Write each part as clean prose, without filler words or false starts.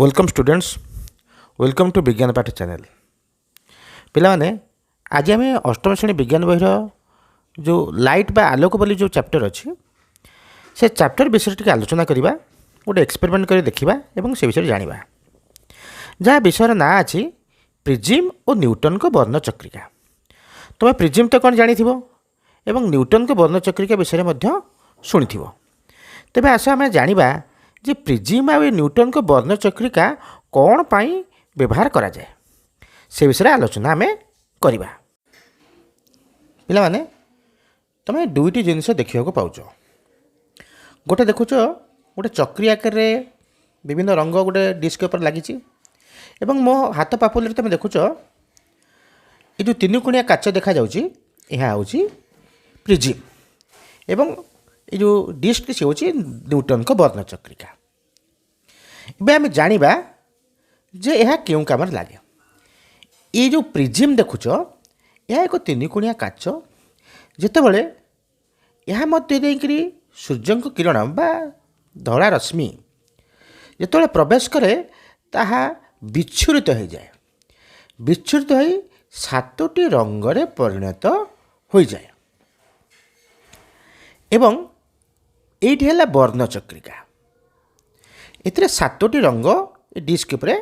Welcome students, welcome to ବିଜ୍ଞାନ ପାଠ channel. ପିଲାମାନେ, ଆଜି ଆମେ ଅଷ୍ଟମ ଶ୍ରେଣୀ ବିଜ୍ଞାନ ବହିର ଯେଉଁ ଲାଇଟ୍ ବା ଆଲୋକ ବୋଲି ଯେଉଁ ଚାପ୍ଟର ଅଛି, ସେ ଚାପ୍ଟର ବିଷୟରେ ଟିକେ ଆଲୋଚନା କରିବା। ଗୋଟେ ଏକ୍ସପେରିମେଣ୍ଟ କରି ଦେଖିବା ଏବଂ ସେ ବିଷୟରେ ଜାଣିବା, ଯାହା ବିଷୟର ନାଁ ଅଛି ପ୍ରିଜିମ୍ ଓ ନ୍ୟୁଟନଙ୍କ ବର୍ଣ୍ଣଚକ୍ରିକା। ତୁମେ ପ୍ରିଜିମ୍ ତ କ'ଣ ଜାଣିଥିବ ଏବଂ ନ୍ୟୁଟନଙ୍କ ବର୍ଣ୍ଣଚକ୍ରିକା ବିଷୟରେ ମଧ୍ୟ ଶୁଣିଥିବ। ତେବେ ଆସ ଆମେ ଜାଣିବା ଯେ ପ୍ରିଜିମ୍ ଆଉ ଏ ନ୍ୟୁଟନଙ୍କ ବର୍ଣ୍ଣଚକ୍ରିକା କ'ଣ ପାଇଁ ବ୍ୟବହାର କରାଯାଏ, ସେ ବିଷୟରେ ଆଲୋଚନା ଆମେ କରିବା। ପିଲାମାନେ, ତୁମେ ଦୁଇଟି ଜିନିଷ ଦେଖିବାକୁ ପାଉଛ। ଗୋଟେ ଦେଖୁଛ, ଗୋଟେ ଚକ୍ରି ଆକାରରେ ବିଭିନ୍ନ ରଙ୍ଗ ଗୋଟେ ଡିସ୍କ ଉପରେ ଲାଗିଛି ଏବଂ ମୋ ହାତ ପାପୁଲିରେ ତୁମେ ଦେଖୁଛ ଏ ଯେଉଁ ତିନି କୋଣିଆ କାଚ ଦେଖାଯାଉଛି, ଏହା ହେଉଛି ପ୍ରିଜିମ୍ ଏବଂ ଏ ଯେଉଁ ଡିସ୍କ, ସେ ହେଉଛି ନ୍ୟୁଟନଙ୍କ ବର୍ଣ୍ଣଚକ୍ରିକା। ଏବେ ଆମେ ଜାଣିବା ଯେ ଏହା କେଉଁ କାମରେ ଲାଗେ। ଏଇ ଯେଉଁ ପ୍ରିଜିମ୍ ଦେଖୁଛ, ଏହା ଏକ ତିନି କୋଣିଆ କାଚ। ଯେତେବେଳେ ଏହା ମଧ୍ୟ ଦେଇକରି ସୂର୍ଯ୍ୟଙ୍କ କିରଣ ବା ଧଳା ରଶ୍ମି ଯେତେବେଳେ ପ୍ରବେଶ କରେ, ତାହା ବିଚ୍ଛୁରିତ ହୋଇଯାଏ। ବିଚ୍ଛୁରିତ ହୋଇ ସାତୋଟି ରଙ୍ଗରେ ପରିଣତ ହୋଇଯାଏ ଏବଂ ଏଇଠି ହେଲା ବର୍ଣ୍ଣଚକ୍ରିକା। ଏଥିରେ ସାତୋଟି ରଙ୍ଗ ଏ ଡିସ୍କ ଉପରେ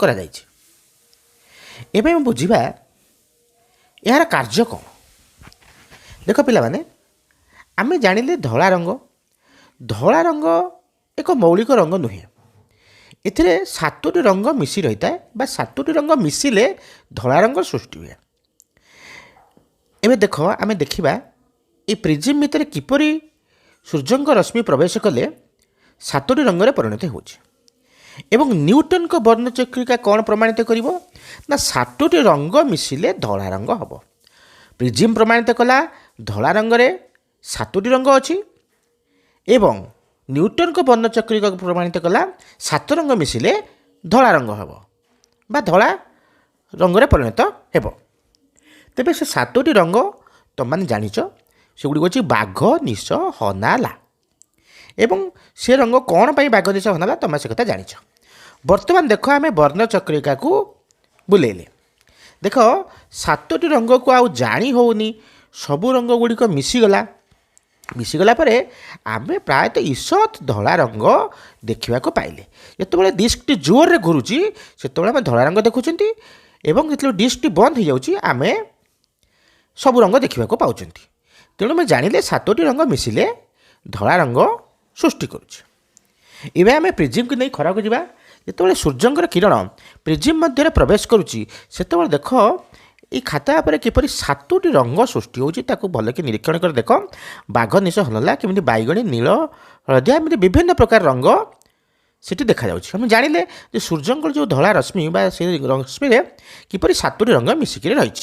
କରାଯାଇଛି। ଏବେ ଆମେ ବୁଝିବା ଏହାର କାର୍ଯ୍ୟ କ'ଣ। ଦେଖ ପିଲାମାନେ, ଆମେ ଜାଣିଲେ ଧଳା ରଙ୍ଗ, ଧଳା ରଙ୍ଗ ଏକ ମୌଳିକ ରଙ୍ଗ ନୁହେଁ। ଏଥିରେ ସାତୋଟି ରଙ୍ଗ ମିଶି ରହିଥାଏ ବା ସାତୋଟି ରଙ୍ଗ ମିଶିଲେ ଧଳା ରଙ୍ଗ ସୃଷ୍ଟି ହୁଏ। ଏବେ ଦେଖ, ଆମେ ଦେଖିବା ଏ ପ୍ରିଜିମ୍ ଭିତରେ କିପରି ସୂର୍ଯ୍ୟଙ୍କ ରଶ୍ମି ପ୍ରବେଶ କଲେ ସାତୋଟି ରଙ୍ଗରେ ପରିଣତ ହେଉଛି ଏବଂ ନ୍ୟୁଟନଙ୍କ ବର୍ଣ୍ଣଚକ୍ରିକା କ'ଣ ପ୍ରମାଣିତ କରିବ ନା ସାତୋଟି ରଙ୍ଗ ମିଶିଲେ ଧଳା ରଙ୍ଗ ହେବ। ପ୍ରିଜିମ୍ ପ୍ରମାଣିତ କଲା ଧଳା ରଙ୍ଗରେ ସାତୋଟି ରଙ୍ଗ ଅଛି ଏବଂ ନ୍ୟୁଟନଙ୍କ ବର୍ଣ୍ଣଚକ୍ରିକା ପ୍ରମାଣିତ କଲା ସାତ ରଙ୍ଗ ମିଶିଲେ ଧଳା ରଙ୍ଗ ହେବ ବା ଧଳା ରଙ୍ଗରେ ପରିଣତ ହେବ। ତେବେ ସେ ସାତୋଟି ରଙ୍ଗ ତୁମମାନେ ଜାଣିଛ, ସେଗୁଡ଼ିକ ହେଉଛି ବାଘ ନିଶ ହନାଲା ଏବଂ ସେ ରଙ୍ଗ କ'ଣ ପାଇଁ ବାଘ ନିଶ ହନାଲା, ତୁମେ ସେ କଥା ଜାଣିଛ। ବର୍ତ୍ତମାନ ଦେଖ, ଆମେ ବର୍ଣ୍ଣଚକ୍ରିକାକୁ ବୁଲେଇଲେ ଦେଖ ସାତୋଟି ରଙ୍ଗକୁ ଆଉ ଜାଣି ହେଉନି, ସବୁ ରଙ୍ଗ ଗୁଡ଼ିକ ମିଶିଗଲା। ମିଶିଗଲା ପରେ ଆମେ ପ୍ରାୟତଃ ଈଷତ୍ ଧଳା ରଙ୍ଗ ଦେଖିବାକୁ ପାଇଲେ। ଯେତେବେଳେ ଡିସ୍କଟି ଜୋରରେ ଘୁରୁଛି, ସେତେବେଳେ ଆମେ ଧଳା ରଙ୍ଗ ଦେଖୁଛନ୍ତି ଏବଂ ଯେତେବେଳେ ଡିସ୍କଟି ବନ୍ଦ ହୋଇଯାଉଛି, ଆମେ ସବୁ ରଙ୍ଗ ଦେଖିବାକୁ ପାଉଛନ୍ତି। ତେଣୁ ଆମେ ଜାଣିଲେ ସାତୋଟି ରଙ୍ଗ ମିଶିଲେ ଧଳା ରଙ୍ଗ ସୃଷ୍ଟି କରୁଛି। ଏବେ ଆମେ ପ୍ରିଜିମ୍କୁ ନେଇ ଖରାକୁ ଯିବା। ଯେତେବେଳେ ସୂର୍ଯ୍ୟଙ୍କର କିରଣ ପ୍ରିଜିମ୍ ମଧ୍ୟରେ ପ୍ରବେଶ କରୁଛି, ସେତେବେଳେ ଦେଖ ଏଇ ଖାତା ଉପରେ କିପରି ସାତୋଟି ରଙ୍ଗ ସୃଷ୍ଟି ହେଉଛି। ତାକୁ ଭଲକି ନିରୀକ୍ଷଣ କରି ଦେଖ। ବାଘ ନିଶ ହଲଲା କେମିତି ବାଇଗଣୀ, ନୀଳ, ହଳଦିଆ, ଏମିତି ବିଭିନ୍ନ ପ୍ରକାର ରଙ୍ଗ ସେଠି ଦେଖାଯାଉଛି। ଆମେ ଜାଣିଲେ ଯେ ସୂର୍ଯ୍ୟଙ୍କର ଯେଉଁ ଧଳା ରଶ୍ମି ବା ସେ ରଶ୍ମିରେ କିପରି ସାତୋଟି ରଙ୍ଗ ମିଶିକିରି ରହିଛି।